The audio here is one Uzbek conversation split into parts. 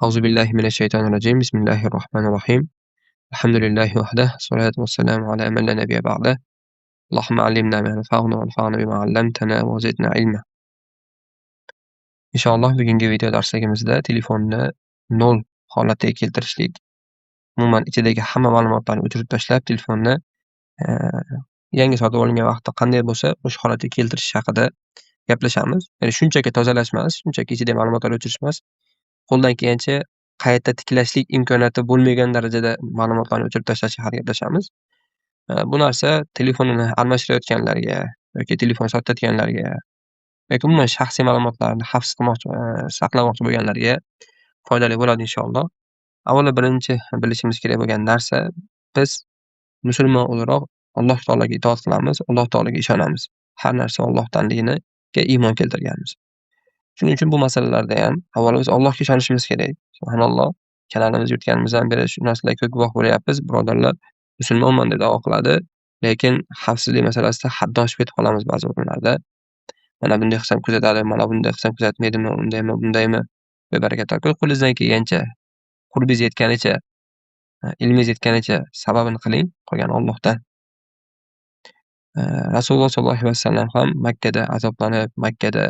Auzu billahi minash-shaytonir-rojim. Bismillahir-rohmanir-rohim. Alhamdulillahi vahdah, salatu vassalamu ala man la nabiyya ba'dah. Allohumma allimna ma yanfa'una vanfa'na bima 'allamtana va zidna ilma. Inshaalloh bugungi video darsligimizda telefonni nol holatiga keltirishlik, umuman ichidagi hamma ma'lumotlarni o'chirib tashlab, telefonni yangi sotib olingan vaqtda qanday bo'lsa, o'sha holatga keltirish haqida gaplashamiz. Ya'ni shunchaki tozalash emas, shunchaki ichidagi ma'lumotlarni o'chirish emas, qo'ldan kelgancha qayta tiklashlik imkoniyati bo'lmagan darajada ma'lumotlarni o'chirib tashlash haqida gaplashamiz. Bu narsa telefonini almashtirayotganlarga yoki telefon sotayotganlarga yoki umuman shaxsiy ma'lumotlarni hafz qilmoqchi, saqlamoqchi bo'lganlarga foydali bo'ladi inshaalloh. Avvalo birinchi bilishimiz kerak bo'lgan narsa, biz musulmon o'laroq Alloh taologa itoat qilamiz, Alloh taologa ishonamiz. Har narsa Allohdanliginiga iymon keltirganmiz. Shuning uchun bu masalalarda ham avvalo biz Allohga ishonishimiz kerak. Subhanalloh, kanalimizni yuritganimizdan beri shu narsalarga ko'p guvoh bo'lyapmiz. Birodarlar musulmonman deb da'vo qiladi, lekin xavfsizlik masalasida haddan oshib ketib qolamiz ba'zi o'rinlarda. Mana bunday qilsam kuzatadi, mana bunday qilsam kuzatmaydimi, undaymi, bundaymi? Bebaraka topib, qo'lingizdan kelgancha, qurbingiz yetganicha, ilmingiz yetganicha sababini qiling, qolgani Allohdan. Rasululloh sollallohu alayhi vasallam ham Makkada azoblanib, Makkada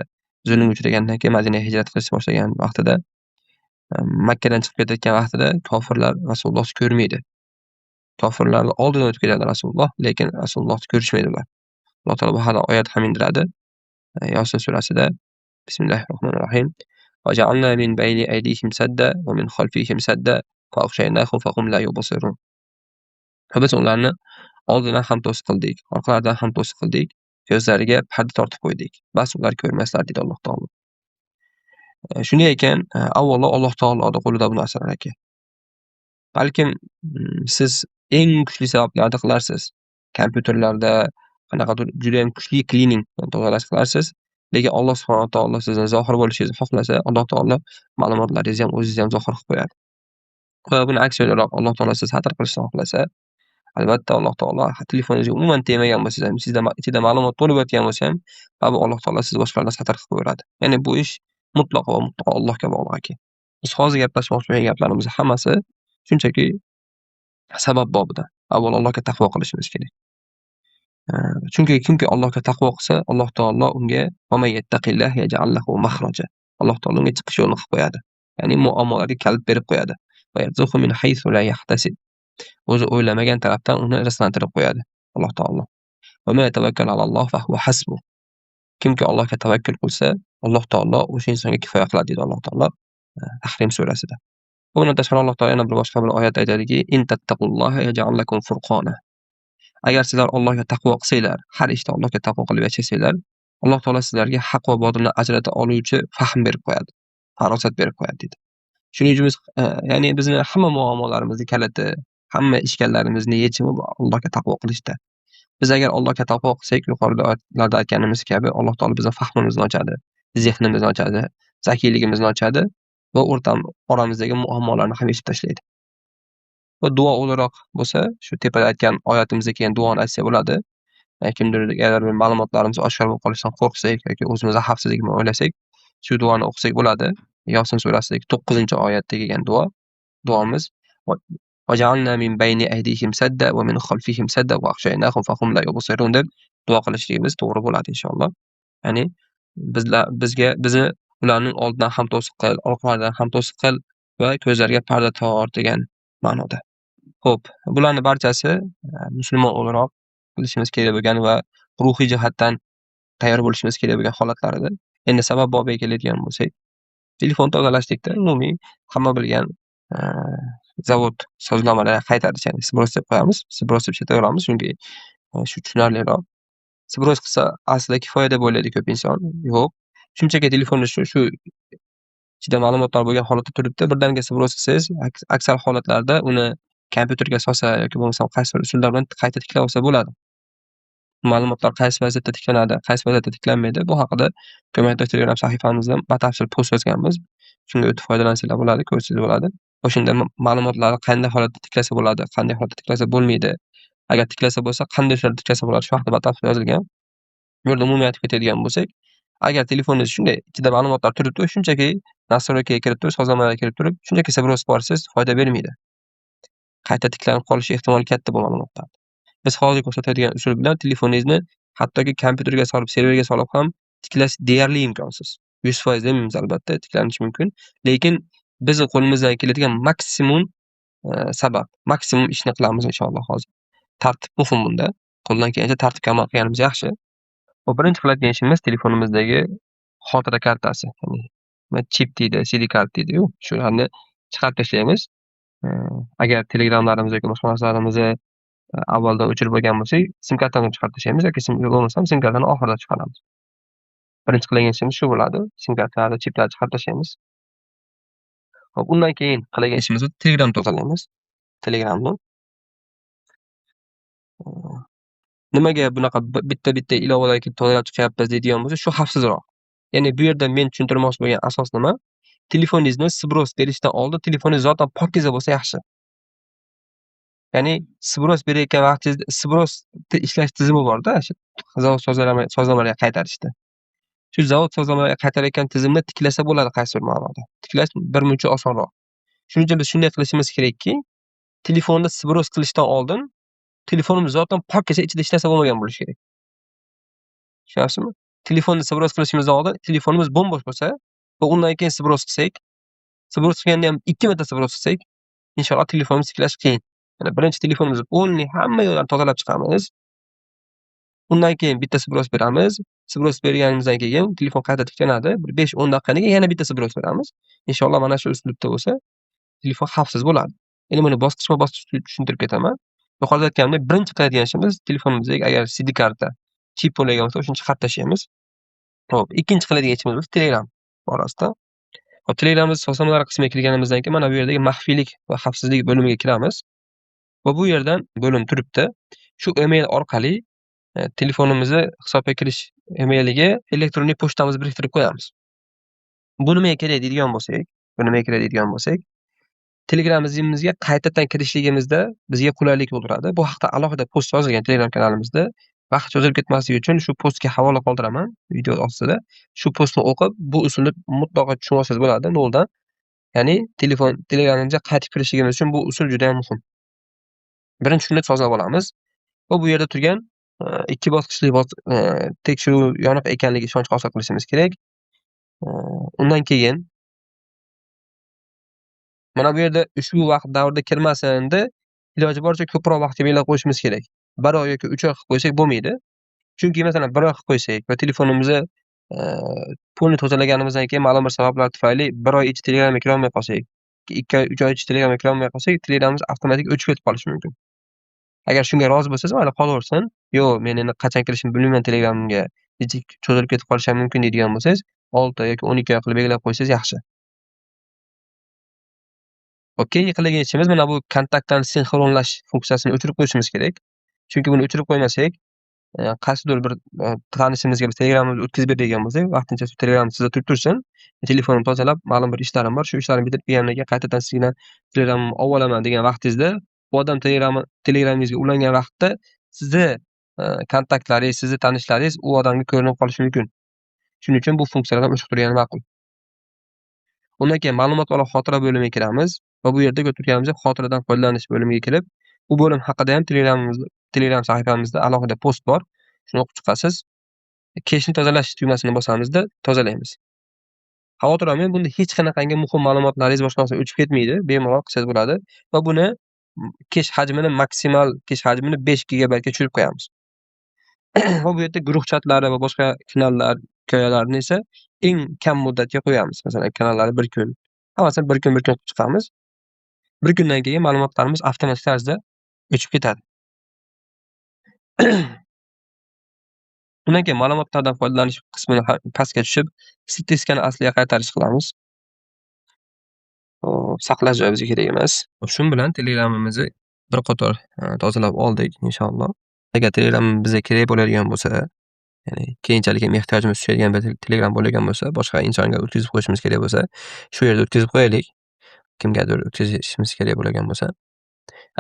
zulmga uchragandan keyin Madinaga hijrat qilishni boshlagan vaqtida, Makkadan chiqib ketayotgan vaqtida kofirlar Rasulullohni ko'rmaydi. Kofirlarning oldidan o'tib ketadi Rasululloh, lekin Rasulullohni ko'rishmaydi ular. Alloh taolo bu haqida oyat ham indiradi. Yosin surasida Bismillahirrohmanirrohim. Va ja'alna min bayni aydihim sadda va min xalfihim sadda fa aghshaynahum fa hum la yubsirun. Va biz ularni oldidan ham to'siq qildik, orqalaridan ham to'siq qildik, ko'zlariga parda tortib qo'ydik. Bas ular ko'rmaslar deydi Alloh taolo. Shunday ekan, avvalo Alloh taoloning qo'lida bu narsalar aka. Balkim siz eng kuchli sabablarni qilarsiz. Kompyuterlarda qanaqadir juda ham kuchli cleaning tozalash qilarsiz. Lekin Alloh subhanahu va taolo sizni zohir bo'lishingizni xohlasa, Alloh taolo ma'lumotlaringizni ham, o'zingizni ham zohir qilib qo'yadi. Va buni aksi o'laroq Alloh taolo sizni satr qilishni xohlasa, albatta Alloh taolo telefoningizga umuman tegmagan bo'lsangiz ham, sizda ichida ma'lumot to'lib yotgan bo'lsa ham, baribir Alloh taolo sizni boshqalardan satr qilib qo'yaveradi. Ya'ni bu ish mutlaqo va mutlaqo Allohga bog'liq aka. Biz hozir gaplashmoqchi bo'lgan gaplarimiz hammasi shunchaki sabab bobida. Avvalo Allohga taqvo qilishimiz kerak. Chunki kimki Allohga taqvo qilsa, Alloh taolo unga va man yattaqillah yaj'al lahu makhraja. Alloh taolo unga chiqish yo'lini qilib qo'yadi. Ya'ni muammolarga kalit berib qo'yadi. Va yarzuqhu min haythu la yahtasib. O'zi o'ylamagan tarafdan uni rizqlantirib qo'yadi Alloh taolo. Va man yatawakkal alalloh fa huwa hasbuh. Kimki Allohga tavakkul qilsa, Alloh taolo o'sha insonga kifoya qiladi deydi Alloh taolo Tahrim surasida. Bundan tashqari Alloh taolo yana bir boshqa bir oyat aytadiki, in tattaqulloha yaj'al lakum furqona. Agar sizlar Allohga taqvo qilsanglar, har ishda Allohga taqvo qilib yashasanglar, Alloh taolo sizlarga haq va botilni ajrata oluvchi fahm berib qo'yadi, farosat berib qo'yadi deydi. Shuning uchun biz, ya'ni bizni hamma muammolarimizni kaliti, hamma ishkallarimizni yechimi bu Allohga taqvo qilishda. Biz agar Allohga taqvo qilsak, yuqorida oyatlarda aytganimiz kabi Alloh taolo bizning fahmimizni ochadi, zehnimizni ochadi, zakiyligimizni ochadi va oramizdagi muammolarni ham yechib tashlaydi. Va duo o'laroq bo'lsa, shu tepada aytgan oyatimizda kelgan duoni aytsak bo'ladi. Kimdir agar bir ma'lumotlarimiz oshkor bo'lib qolishidan qo'rqsak yoki o'zimizni xavfsizligini o'ylasak, shu duoni o'qisak bo'ladi. Yosin surasidagi 9-oyatda kelgan duo. Duomiz va ja'alna min bayni aydihim sadda va min xalfihim sadda va aghshaynahum fa hum la yubsirun deb duo qilishligimiz to'g'ri bo'ladi inshaalloh. Ya'ni bizni ularning oldidan ham to'siq qil, orqalaridan ham to'siq qil va ko'zlariga parda tort degan ma'noda. Xo'p, bularning barchasi musulmon o'laroq qilishimiz kerak bo'lgan va ruhiy jihatdan tayyor bo'lishimiz kerak bo'lgan holatlar edi. Endi sabab bobiga keladigan bo'lsak, telefon tozalashlikda umumiy hamma bilgan zavod sozlamalar qaytarish, ya'ni сброс deb qo'yamiz, сброс deb ishlataveramiz, chunki shu tushunarliroq. Сброс qilsa aslida kifoya deb o'ylaydi ko'p inson. Yo'q. Shunchaki telefonni shu ichida ma'lumotlar bo'lgan holatda turibdi, birdaniga сброс qilsangiz, aksar holatlarda uni kompyuterga solsa yoki bo'lmasam qaysi bir usullar bilan qayta tiklab olsa bo'ladi. Ma'lumotlar qaysi vaziyatda tiklanadi, qaysi vaziyatda tiklanmaydi, bu haqida Ko'mak Telegram sahifamizda batafsil post yozganmiz. Shunga o'tib foydalansanglar bo'ladi, ko'rsangiz bo'ladi. O'shanda ma'lumotlarni qanday holatda tiklasa bo'ladi, qanday holatda tiklasa bo'lmaydi, agar tiklasa bo'lsa, qanday usulda tiklasa bo'ladi, shu haqida batafsil yozilgan. Bu yerda umumiy aytib ketadigan bo'lsak, agar telefoningiz shunday ichida ma'lumotlar turibdi, shunchaki Настройка ga kirib turib, sozlamalarga kirib turib, shunchaki сброс borsangiz foyda bermaydi. Qayta tiklanib qolishi ehtimoli katta bu ma'lumotlar. Biz hozir ko'rsatadigan usul bilan telefoningizni hattoki kompyuterga solib, serverga solib ham tiklash deyarli imkonsiz. 100% demaymiz albatta, tiklanishi mumkin, lekin bizni qo'limizdan keladigan maksimum sabab, maksimum ishni qilamiz inshaalloh hozir. Tartib muhim bunda. Qo'ldan kelgancha tartibga amal qilganimiz yaxshi. Bu birinchi qiladigan ishimiz telefonimizdagi xotira kartasi, ya'ni chip deydi, SD kart deydi-yu, shularni chiqarib tashlaymiz. Agar Telegramlarimiz yoki boshqa narsalarimizni avvalda o'chirib olgan bo'lsak, sim kartani chiqarib tashlaymiz yoki sim bo'lmasam sim kartani oxirida chiqaramiz. Birinchi qilgan ishimiz shu bo'ladi. Sim kartalarni, chiplarni chiqarib tashlaymiz. Xo'p, undan keyin qilgan ishimiz Telegram tozalaymiz. Telegramni. Nimaga bunaqa bitta-bitta ilovalar kelib tozalab chiqyapmiz deydigan bo'lsa, shu xavfsizroq. Ya'ni bu yerda men tushuntirmoqchi bo'lgan asos nima? Telefoningizni сброс berishdan oldin telefoningiz zotan pokiza bo'lsa yaxshi. Ya'ni сброс berayotgan vaqtingizda сброс ishlash tizimi bor-da, shu zavod sozlamalarga qaytarishda. Shu zavod sozlamalarga qaytarayotgan tizimni tiklasa bo'ladi qaysi bir ma'noda. Tiklash bir muncha osonroq. Shuning uchun biz shunday qilishimiz kerakki, telefonni сброс qilishdan oldin telefonimiz zotan pokiza, ichida hech narsa bo'lmagan bo'lishi kerak. Tushunyapsizmi? Telefonni сброс qilishimizdan oldin telefonimiz bo'm-bo'sh bo'lsa va undan keyin сброс qilsak, сброс qilganda ham 2 marta сброс qilsak, inshaalloh telefonimizni tiklash qiyin. Ya'ni birinchi telefonimizni полный hamma yo'ldan tozalab chiqamiz. Undan keyin bitta сброс beramiz. Сброс berganimizdan keyin telefon qayta tiklanadi. Bir 5-10 daqiqadan keyin yana bitta сброс beramiz. Inshaalloh mana shu uslubda bo'lsa, telefon xavfsiz bo'ladi. Endi buni bosqichma-bosqich tushuntirib ketaman. Yuqorida aytganimdek, birinchi qiladigan ishimiz telefonimizdagi agar SD karta, chip bo'ladigan bo'lsa, o'shani chiqarib tashlaymiz. Xo'p, ikkinchi qiladigan ishimiz bo'lsa Telegram borasida. Xo'p, Telegramimiz sozlamalar qismiga kirganimizdan keyin mana bu yerdagi maxfiylik va xavfsizlik bo'limiga kiramiz. Va bu yerdan bo'lim turibdi. Shu email orqali telefonimizni hisobga kirish emailiga elektron pochtamizni biriktirib qo'yamiz. Bu nimaga kerak deydigan bo'lsak, bu nimaga kerak deydigan bo'lsak, Telegramimizga qaytadan kirishligimizda bizga qulaylik tug'diradi. Bu haqda alohida post yozilgan Telegram kanalimizda. Vaqt cho'zilib ketmasligi uchun shu postga havola qoldiraman video ostida. Shu postni o'qib, bu usulni mutlaqo tushunib olsangiz bo'ladi noldan. Ya'ni telefon Telegramimizga qaytib kirishligimiz uchun bu usul juda ham muhim. Birinchi shuni sozlab olamiz va bu yerda turgan ikki bosqichli tekshiruv yoniq ekanligiga ishonch hosil qilishimiz kerak. Undan keyin mana bu yerda ushbu vaqt davrida kirmasin deb iloji boricha ko'proq vaqtga belgilab qo'yishimiz kerak. 1 oy yoki 3 oy qilib qo'ysak bo'lmaydi. Chunki masalan 1 oy qilib qo'ysak va telefonimizni pulni tozalaganimizdan keyin ma'lum bir sabablar tufayli 1 oy ichida Telegramga kirolmay qolsak, 2 oy, 3 oy ichida Telegramga kirolmay qolsak, Telegramimiz avtomatik o'chib ketib qolishi mumkin. Agar shunga rozi bo'lsangiz, mayli qolaversin. Yo'q, men endi qachon kirishimni bilmayman Telegramga, nechuk cho'zilib ketib qolishi ham mumkin deydigan bo'lsangiz, 6 yoki 12 oy qilib belgilab qo'ysangiz yaxshi. Xo'p, keyingi qiladigan ishimiz mana bu kontaktlarni sinxronlash funksiyasini o'chirib qo'yishimiz kerak. Chunki buni o'chirib qo'ymasak, qaysidir bir tanishimizga biz Telegramimizni o'tkazib beradigan bo'lsak, vaqtincha shu Telegram sizda turib tursin, telefonimni tozalab, ma'lum bir ishlarim bor, shu ishlarimni bitirib kelgandan keyin qaytadan sizdan Telegramimni olib olaman degan vaqtingizda, bu odam Telegramingizga ulangan vaqtda sizni kontaktlaringiz, sizni tanishlaringiz u odamga ko'rinib qolishi mumkin. Shuning uchun bu funksiyalardan o'chiq turgani ma'qul. Undan keyin ma'lumotlar va xotira bo'limiga kiramiz va bu yerda ko'rib turganimizdek xotiradan foydalanish bo'limiga kirib, bu bo'lim haqida ham Telegram sahifamizda alohida post bor. Shuni o'qib chiqasiz. Keshni tozalash tugmasini bosamizda tozalaymiz. Xavotir olmang, bunda hech qanaqangi muhim ma'lumotlaringiz boshqa narsa o'chib ketmaydi, bemalol qilsangiz bo'ladi va buni kesh hajmini maksimal kesh hajmini 5 gigabaytga tushirib qo'yamiz. Va bu yerda guruh chatlari va boshqa kanallar, hikoyalarni esa eng kam muddatga qo'yamiz. Masalan, kanallarni 1 kun, hammasini 1 kun 1 kun qilib chiqamiz. 1 kundan keyin ma'lumotlarimiz avtomatik tarzda o'chib ketadi. Undan keyin ma'lumotlardan foydalanish qismini pastga tushib, statistikani asliga qaytarish qilamiz. Xo'p, saqlash joyi bizga kerak emas. Shu bilan Telegramimizni bir qator tozalab oldik inshaalloh. Agar Telegram bizga kerak bo'ladigan bo'lsa, ya'ni keyinchalik ham ehtiyojimiz tushadigan bir Telegram bo'ladigan bo'lsa, boshqa insonga o'tkazib qo'yishimiz kerak bo'lsa, shu yerda o'tkazib qo'yaylik. Kimgadir o'tkazishimiz kerak bo'ladigan bo'lsa.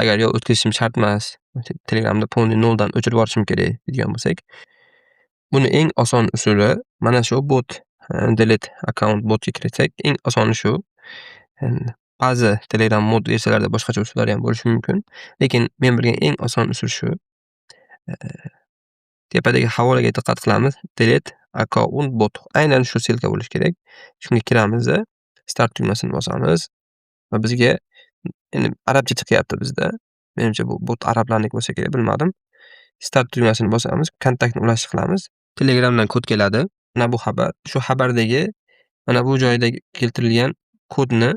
Agar yo'q o'tkazishim shart emas, Telegramni полный noldan o'chirib yuborishim kerak deydigan bo'lsak, buni eng oson usuli mana shu bot Delete account botga kirsak, eng osoni shu. Ba'zi Telegram mod versiyalarida boshqacha usullar ham bo'lishi mumkin. Lekin men bilgan eng oson usul shu. Tepadagi havolaga diqqat qilamiz. Delete account bot. Aynan shu ссылка bo'lishi kerak. Shunga kiramizda, start tugmasini bosamiz va bizga endi arabcha chiqyapti bizda. Menimcha, bu bot arablarniki bo'lsa kerak, bilmadim. Start tugmasini bosamiz, kontaktni ulash qilamiz. Telegramdan kod keladi. Mana bu xabar. Shu xabardagi mana bu joyda keltirilgan kodni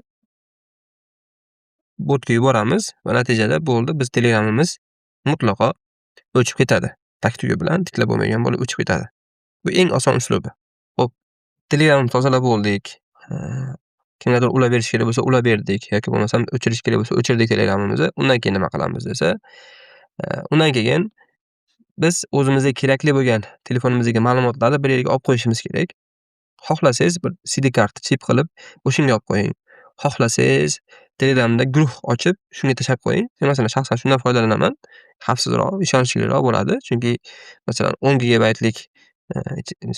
botga yuboramiz va natijada bo'ldi. Biz Telegramimiz mutlaqo o'chib ketadi. Tag-tugi bilan tiklab bo'lmagan bo'lib o'chib ketadi. Bu eng oson uslubi. Xo'p, Telegramni tozalab bo'ldik. Kimgadir ulab berish kerak bo'lsa, ulab berdik yoki bo'lmasam o'chirish kerak bo'lsa, o'chirdik Telegramimizni. Undan keyin nima qilamiz desa, undan keyin biz o'zimizga kerakli bo'lgan telefonimizdagi ma'lumotlarni bir yerga olib qo'yishimiz kerak. Xohlasangiz, bir SD karta chip qilib o'shanga olib qo'ying. Xohlasangiz, Telegramda guruh ochib shunga tashlab qo'ying. Men, masalan, shaxsan shundan foydalanaman. Xavfsizroq, ishonchliroq bo'ladi. Chunki, masalan, 10 gigabaytlik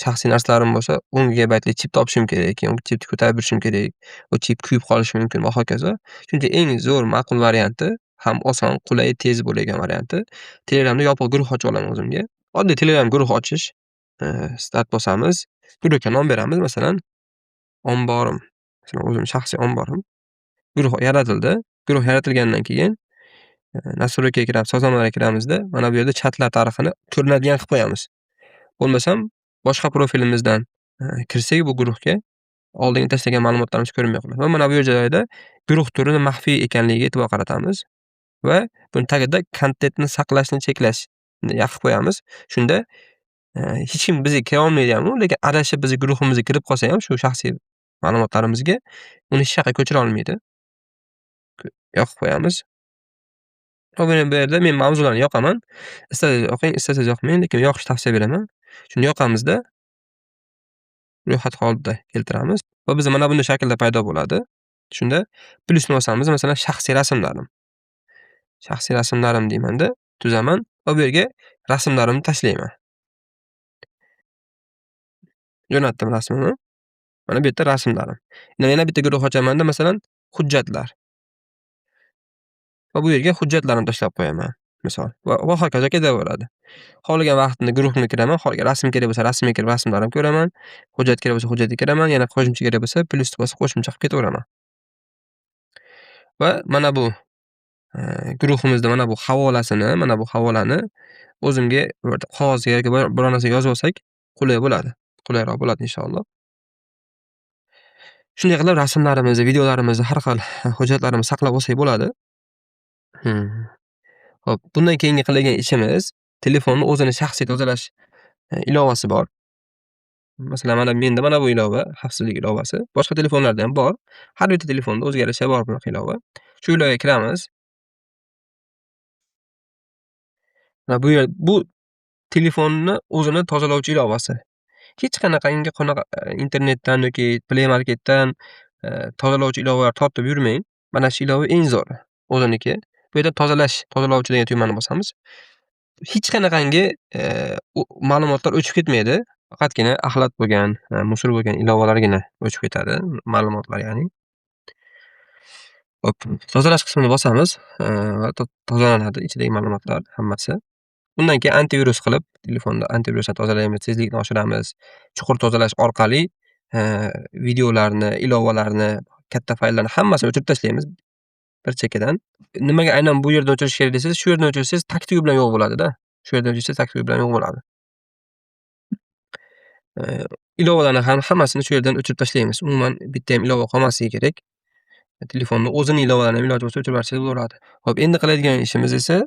shaxsiy narsalarim bo'lsa, 10 gigabaytlik chip topishim kerak. Keyin u chipni ko'tarib yurishim kerak. U chip kuyib qolishi mumkin va hokazo. Shuning uchun eng zo'r, ma'qul varianti, ham oson, qulay, tez bo'ladigan varianti Telegramda yopiq guruh ochib olaman o'zimga. Oddiy Telegram guruh ochish, start bosamiz. Guruhga nom beramiz, masalan, omborim. Masalan, o'zim shaxsiy omborim. Guruh yaratildi. Guruh yaratilgandan keyin настройка ga kiramiz, sozlamalarga kiramizda, mana bu yerda chatlar tarixini ko'rinadigan qilib qo'yamiz. Bo'lmasam, boshqa profilimizdan kirsak bu guruhga, oldingi tashlagan ma'lumotlarimiz ko'rinmay qoladi. Va mana bu joyda guruh turini maxfiy ekanligiga e'tibor qaratamiz va buni tagida kontentni saqlashni cheklash yoqib qo'yamiz. Shunda hech kim bizga kira olmaydi ham, lekin adashib bizni guruhimizga kirib qolsa ham, shu shaxsiy ma'lumotlarimizga uni hech yoqqa ko'chira olmaydi. Yoqib qo'yamiz. Va bu yerda men mavzularni yoqaman. Istasangiz yoqing, istasangiz yoqmang, lekin yoqishni tavsiya beraman. Shuni yoqamizda, ro'yxat holida keltiramiz va bizda mana bunday shaklda paydo bo'ladi. Shunda plyusni bosamiz, masalan, shaxsiy rasmlarim. Shaxsiy rasmlarim deymanda, tuzaman va bu yerga rasmlarimni tashlayman. Jo'natdim rasmimni. Mana bu yerda rasmlarim. Endi yana bitta guruh ochamanda, masalan, hujjatlar. Va bu yerga hujjatlarimni tashlab qo'yaman, misol. Va hokazo ketaveradi. Xohlagan vaqtimda guruhga kiraman, xohlagan rasm kerak bo'lsa, rasmga kirib rasmlarimni ko'raman. Hujjat kerak bo'lsa, hujjatga kiraman, yana qo'shimcha kerak bo'lsa, plyusni bosib qo'shimcha qilib ketaveraman. Va mana bu guruhimizda mana bu havolasini, mana bu havolani o'zimga qog'ozga yoki biror narsaga yozib olsak, qulay bo'ladi. Qulayroq bo'ladi, inshaalloh. Shunday qilib rasmlarimizni, videolarimizni, har xil hujjatlarimizni saqlab olsak bo'ladi. Xo'p, bundan keyingi qiladigan ishimiz telefonni o'zini shaxsiy tozalash ilovasi bor. Masalan, mana menda mana bu ilova, xavfsizlik ilovasi. Boshqa telefonlarda ham bor. Har bitta telefonda o'ziga yarasha bor bunaqa ilova. Shu ilovaga kiramiz. Va bu yer, bu telefonni o'zini tozalovchi ilovasi. Hech qanaqangi qanaqa internetdan yoki Play Marketdan tozalovchi ilovalar tortib yurmang. Mana shu ilova eng zo'ri, o'ziniki. Bu yerda tozalash, tozalovchi degan tugmani bosamiz. Hech qanaqangi ma'lumotlar o'chib ketmaydi. Faqatgina axlat bo'lgan, мусор bo'lgan ilovalargina o'chib ketadi, ma'lumotlar ya'ni. Xo'p, tozalash qismini bosamiz va tozalanadi ichidagi ma'lumotlar hammasi. Undan keyin antivirus qilib, telefonda antivirusni tozalaymiz, tezlikni oshiramiz. Chuqur tozalash orqali videolarni, ilovalarni, katta fayllarni hammasini o'chirib tashlaymiz bir chekkadan. Nimaga aynan bu yerdan o'chirish kerak desangiz, shu yerdan o'chirsangiz tag-tugi bilan yo'q bo'ladida. Shu yerdan o'chirsangiz tag-tugi bilan yo'q bo'ladi. Ilovalarni ham hammasini shu yerdan o'chirib tashlaymiz. Umuman bitta ham ilova qolmasligi kerak. Telefonni o'zini ilovalarini ham iloji bo'lsa o'chirib yuborsangiz bo'ladi. Xo'p, endi qiladigan ishimiz esa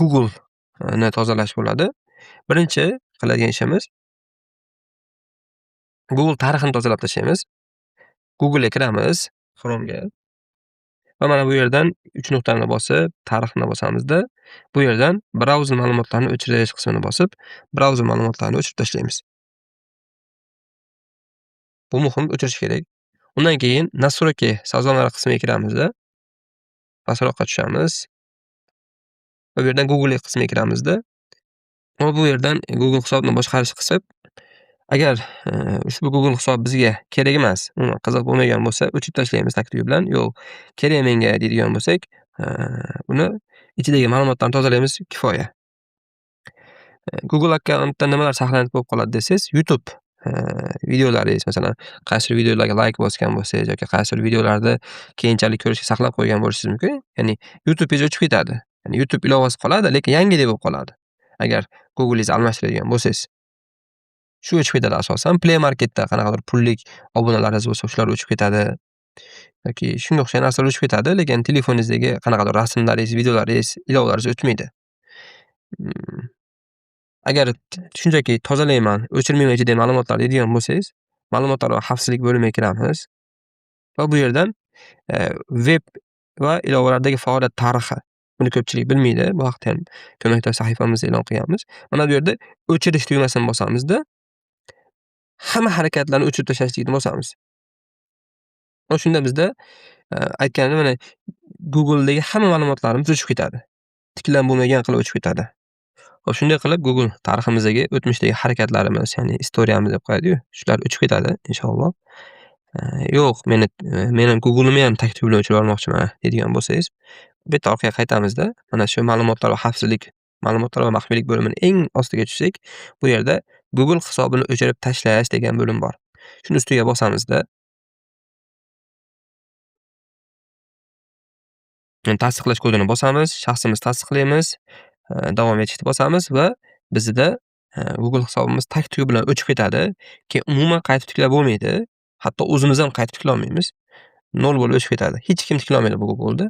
Google ni tozalash bo'ladi. Birinchi qiladigan ishimiz Google tarixini tozalab tashlaymiz. Google'ga kiramiz, Chrome'ga. Va mana bu yerdan 3 nuqtani bosib, tarixni bosamizda, bu yerdan brauzer ma'lumotlarini o'chirish qismini bosib, brauzer ma'lumotlarini o'chirib tashlaymiz. Bu muhim, o'chirish kerak. Undan keyin настройки sozlamalar qismiga kiramizda, pastroqqa tushamiz. Va bu yerdan Google qismiga kiramizda. Va bu yerdan Google hisobini boshqarish qismi. Agar ushbu Google hisob bizga kerak emas, umuman qiziq bo'lmagan bo'lsa, o'chirib tashlaymiz taktigi bilan. Yo'q, kerak menga deydigan bo'lsak, uni ichidagi ma'lumotlarni tozalaymiz, kifoya. Google akkauntda nimalar saqlanib bo'lib qoladi desangiz, YouTube videolaringiz, masalan, qaysi videolarga like bosgan bo'lsangiz yoki qaysi videolarni keyinchalik ko'rishga saqlab qo'ygan bo'lishingiz mumkin. Ya'ni YouTubeingiz o'chib ketadi. Ya'ni YouTube ilovasi qoladi, lekin yangidek bo'lib qoladi. Agar Google'ingizni almashtiradigan bo'lsangiz. Shu o'chib ketadi asosan. Play Marketda qanaqadir pullik obunalaringiz bo'lsa, shular o'chib ketadi. Yoki shunga o'xshagan narsalar o'chib ketadi, lekin telefoningizdagi qanaqadir rasmlaringiz, videolaringiz, ilovalaringiz o'chmaydi. Agar shunchaki tozalayman, o'chirmayman ichidagi ma'lumotlarni deydigan bo'lsangiz, ma'lumotlar va xavfsizlik bo'limiga kiramiz va bu yerdan veb va ilovalardagi faoliyat tarixi. Buni ko'pchilik bilmaydi. Bu haqda ham ko'makda sahifamizda e'lon qilganmiz. Mana bu yerda o'chirish tugmasini bosamizda, hamma harakatlarni o'chirib tashlashlikni bosamiz. Va shunda bizda aytganimdek mana Google'dagi hamma ma'lumotlarimiz o'chib ketadi. Tiklanib bo'lmagan qilib o'chib ketadi. Xo'p, shunday qilib Google tariximizdagi o'tmishdagi harakatlarimiz, ya'ni istoriyamiz deb qo'yadi-yu, shular o'chib ketadi inshaalloh. Yo'q, meni Google'imni ham tagtuv bilan o'chirib yubormoqchiman deydigan bo'lsangiz, bu yerda orqaga qaytamizda, mana shu ma'lumotlar va xavfsizlik, ma'lumotlar va maxfiylik bo'limining eng ostiga tushsak, bu yerda Google hisobini o'chirib tashlash degan bo'lim bor. Shuni ustiga bosamizda, tasdiqlash kodini bosamiz, shaxsimizni tasdiqlaymiz, davom etishni bosamiz va bizda Google hisobimiz tag-tugi bilan o'chib ketadi. Keyin umuman qaytib tiklab bo'lmaydi. Hatto o'zimiz ham qaytib tiklay olmaymiz. 0 bo'lib o'chib ketadi. Hech kim tiklay olmaydi bu Google'da.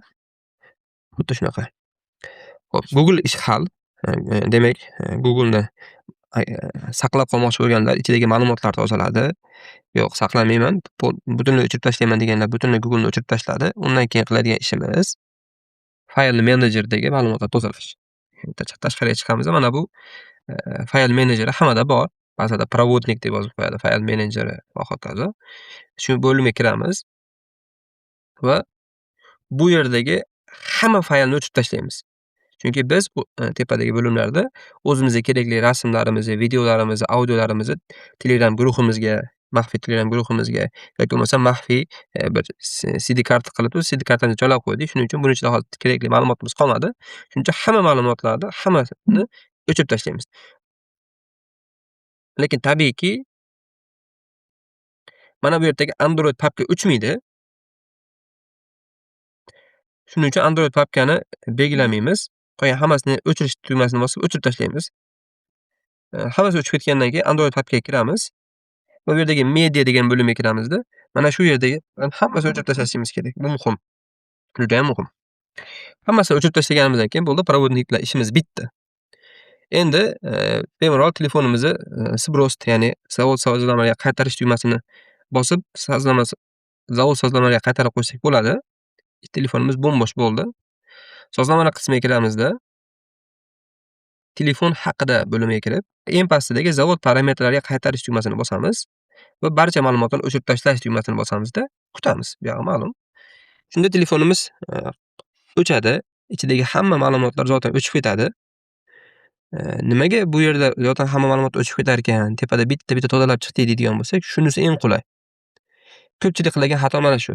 Xuddi shunaqa. Xo'p, Google ishi hal. Demak, Google'ni saqlab qolmoqchi bo'lganlar ichidagi ma'lumotlar tozaladi. Yo'q, saqlamayman, butunlay o'chirib tashlayman deganlar butunlay Google'ni o'chirib tashladi. Undan keyin qiladigan ishimiz fayl menejerdagi ma'lumotlar tozalash. Tashqariga chiqamiz, mana bu fayl menejeri hammada bor. Ba'zida provodnik deb yozib qo'yadi, fayl menejeri va hokazo. Shu bo'limga kiramiz va bu yerdagi hamma faylni o'chirib tashlaymiz. Chunki biz bu tepadagi bo'limlarda o'zimizga kerakli rasmlarimizni, videolarimizni, audiolarimizni Telegram guruhimizga, maxfiy Telegram guruhimizga yoki bo'lmasa maxfiy bir CD karta qilib, CD kartamizni joylab qo'ydik. Shuning uchun buning ichida hozir kerakli ma'lumotimiz qolmadi. Shuning uchun hamma ma'lumotlarni hammasini o'chirib tashlaymiz. Lekin tabiiyki mana bu yerdagi Android papka o'chmaydi. Shuning uchun Android papkani belgilamaymiz. Qolgan hammasini o'chirish tugmasini bosib o'chirib tashlaymiz. Hammasi o'chib ketgandan keyin Android papkaga kiramiz. Va bu yerdagi media degan bo'limga kiramizda. Mana shu yerdagi hammasini o'chirib tashlashimiz kerak. Bu muhim. Juda ham muhim. Hammasini o'chirib tashlaganimizdan keyin bo'ldi, provodnik bilan ishimiz bitdi. Endi bemalol telefonimizni sbrost, ya'ni zavod sozlamalariga qaytarish tugmasini bosib, zavod sozlamalariga qaytarib qo'ysak bo'ladi. Telefonimiz bo'm-bo'sh bo'ldi. Sozlamalar qismiga kiramizda, telefon haqida bo'limiga kirib, eng pastidagi zavod parametrlariga qaytarish tugmasini bosamiz va barcha ma'lumotlarni o'chirib tashlash tugmasini bosamizda, kutamiz. Bu yog'i ma'lum. Shunda telefonimiz o'chadi, ichidagi hamma ma'lumotlar zotan o'chib ketadi. Nimaga bu yerda zotan hamma ma'lumot o'chib ketar ekan, tepada bitta-bitta tozalab chiqdik deydigan bo'lsak, shunisi eng qulay. Ko'pchilik qiladigan xato mana shu.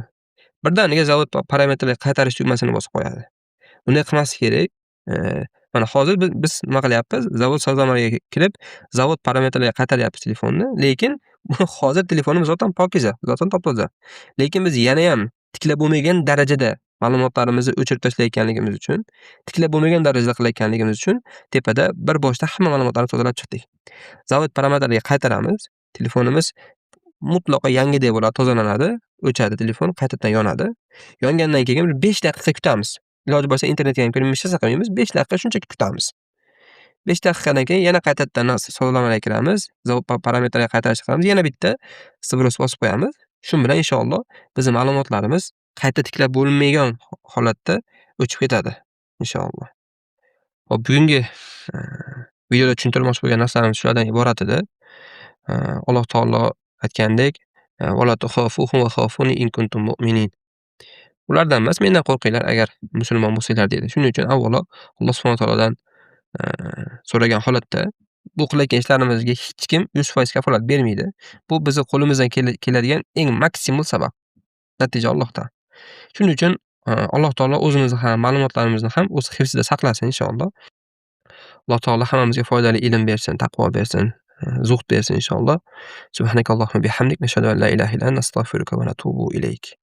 Birdaniga zavod parametrlariga qaytarish tugmasini bosib qo'yadi. Bunday qilmaslik kerak. Mana hozir biz nima qilyapmiz? Zavod sozlamalariga kirib, zavod parametrlariga qaytaryapmiz telefonni, lekin hozir telefonimiz zotan pokiza, zotan top-toza. Lekin biz yana ham tiklab bo'lmagan darajada ma'lumotlarimizni o'chirib tashlayotganligimiz uchun, tiklab bo'lmagan darajada qilayotganligimiz uchun tepada bir boshda hamma ma'lumotlarni tozalab chiqdik. Zavod parametrlariga qaytaramiz. Telefonimiz mutlaqo yangidek bo'ladi, tozalanadi, o'chadi telefon, qaytadan yonadi. Yongandan keyin bir 5 daqiqa kutamiz. Iloji bo'lsa internetga ham kirmaymiz, hech narsa qilmaymiz. 5 daqiqa shunchaki kutamiz. 5 daqiqadan keyin yana qaytadan sozlamalarga kiramiz, zavod parametrlarga qaytarish qilamiz, yana bitta sbros bosib qo'yamiz. Shu bilan inshaalloh bizning ma'lumotlarimiz qayta tiklab bo'lmaydigan holatda o'chib ketadi inshaalloh. Xo'p, bugungi videoda tushuntirmoqchi bo'lgan narsalarimiz shulardan iborat edi. Alloh taolo aytgandek, "Vala tuxafuhum va xafuni in kuntum mu'minin." Ulardan emas, mendan qo'rqinglar agar musulmon bo'lsanglar dedi. Shuning uchun avvalo Alloh subhanahu va taolodan so'ragan holatda Bu qilayotgan ishlarimizga hech kim 100% kafolat bermaydi. Bu bizni qo'limizdan keladigan eng maksimal sabab. Natija Allohdan. Shuning uchun Alloh taolo o'zimizni ham, ma'lumotlarimizni ham o'z hifzida saqlasin inshaalloh. Alloh taolo hammamizga foydali ilm bersin, taqvo bersin, zuhd bersin inshaalloh. Subhanakallohumma bihamdik, nashhadu an la ilaha illa anta, nastag'firuka va natubu ilayk.